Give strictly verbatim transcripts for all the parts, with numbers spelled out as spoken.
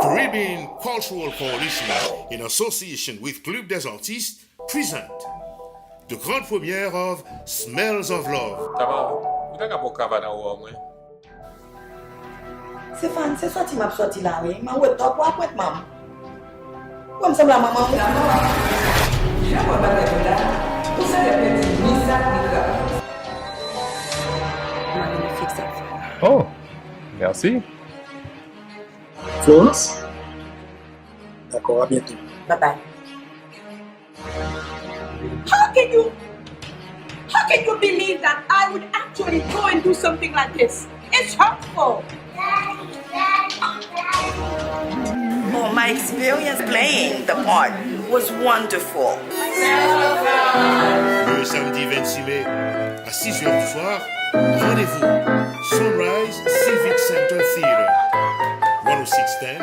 Caribbean Cultural Coalition, in association with Club des Artistes, present the grand premiere of Smells of Love. Tama, ou ta ka pran kava nan ou an mwen? Stéphane, se sòti m ap sòti la wi. Mwen wè twòp pou apwentman m. Wè m sanble a manman w. Jan w wè bagay yo la, ou se de pèdi ni sa ni kra. Mwen vini fiks ak fanm. Oh, merci. Florence? D'accord, à bientôt. Bye bye. How can you, how can you believe that I would actually go and do something like this? It's hurtful. Oh, my experience playing the part was wonderful. Le samedi vingt-six mai, à six heures du soir, rendez-vous Sunrise Civic Center Theater, one oh six ten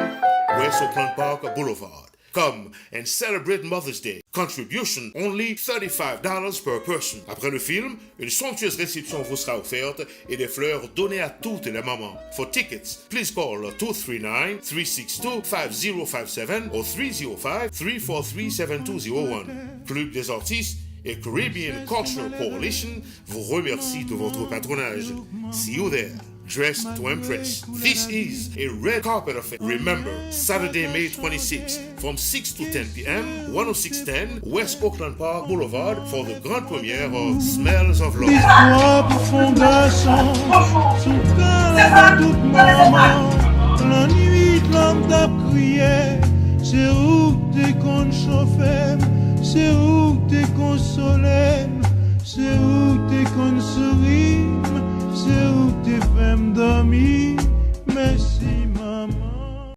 West Oakland Park Boulevard. Come and celebrate Mother's Day. Contribution only thirty-five dollars per person. Après le film, une somptueuse réception vous sera offerte et des fleurs données à toutes les mamans. For tickets, please call two three nine, three six two, five zero five seven or three zero five, three four three, seven two zero one. Club des artistes et Caribbean Cultural Coalition vous remercie de votre patronage. See you there. Dress to impress. This is a red carpet affair. Remember, Saturday, May twenty-sixth, from six to ten p.m., one oh six ten West Oakland Park Boulevard for the grand premiere of Smells of Love. Istwa pou fon gason sou kè la tout manman. Lannwit la m t ap kriye, se ou k te konn chofe m, se ou k te konsole m, se ou k te konn souri m, se ou k te fè m dòmi.